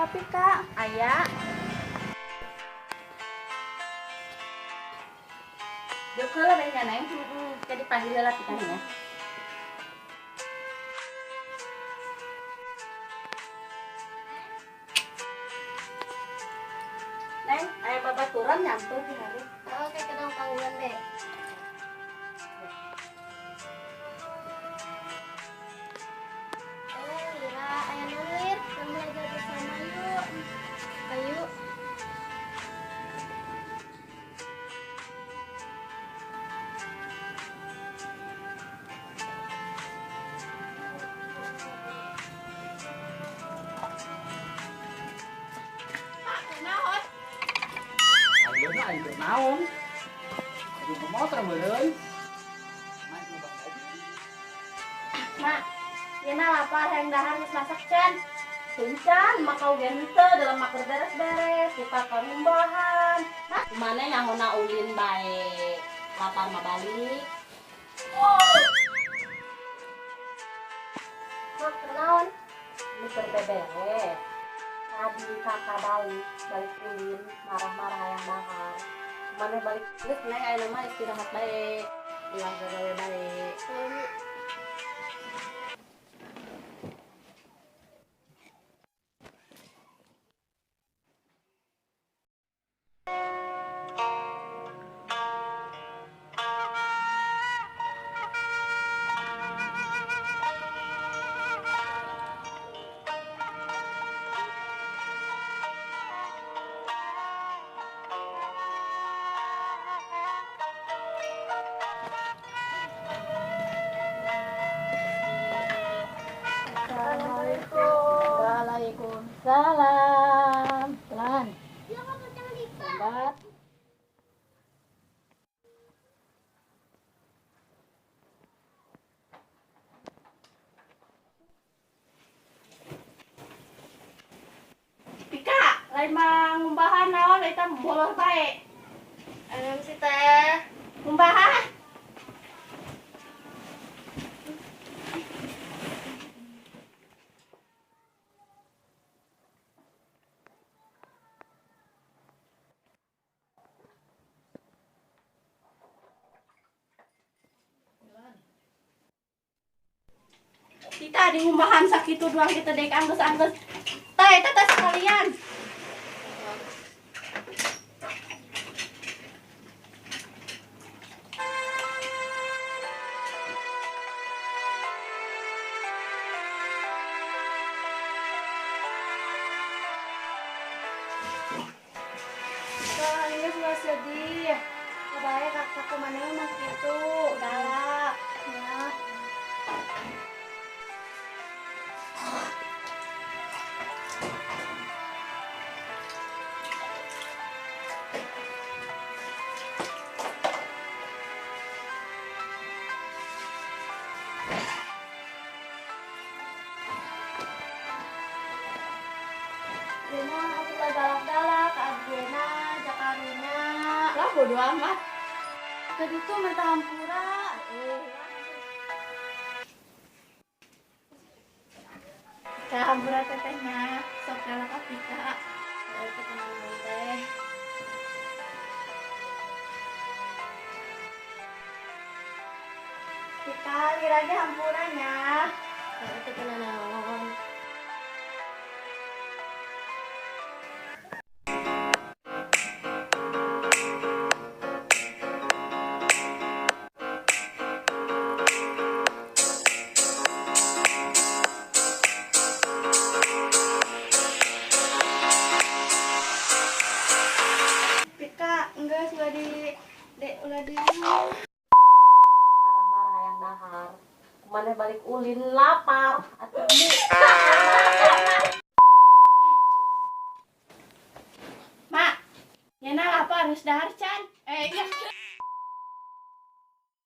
Aya, Pika. Aya. Diuk heula bae nya, Neng. Heeh, dipanggil heula Pika nya. Neng, aya babaturan nyampe di hari. Oh, kayak kedang panggungan deh. Eh, Lira, aya naon, Lir? Kita belajar bersama yuk. Ayo. Naon? Ayeuna aing keur naon? Aing motor meureun. Main ke lubang mobil. Mak, Yana lapar hayang dahar geus masak can. Tuncan, maka oge henteu dalam mak beres-beres, suka karumbahan. Hah? Kumana nyahona ulin bae. Lapar mah balik. Mak, naon? Ini berbeberes. Tadi kakak balik, balik ulin, marah-marah hayang dahar. Kumana balik geus Neng ayeuna mah istirahat bae. Ulah gagawe bae. Assalamualaikum. Waalaikumsalam. Pelan. Lambat. Pika, lain mah ngumbahan naon eta bolor bae. Anu sih teh. Ngumbahan. Kita di ngumbahan sakitu doang kita dek angges-angges. Tah eta teh sekalian. Kak, ini sudah sedih. Kebayang kakak kemana mah gitu. Galak. Ya. Dena, aku udah galak-galak, Adriana, Jakarina. Lah bodo amat. Tadi tuh minta hampura. Kak hampura tetehnya, sok galak Pika. Ketenangan teh. Pika, liranya hampuranya. Ketenangan. Pika, enggak sudah di udah di Marah-marah hayang dahar. Kumana balik ulin lapar. Atuh ini. Mak, Yana lapar geus dahar can. Eh, iya.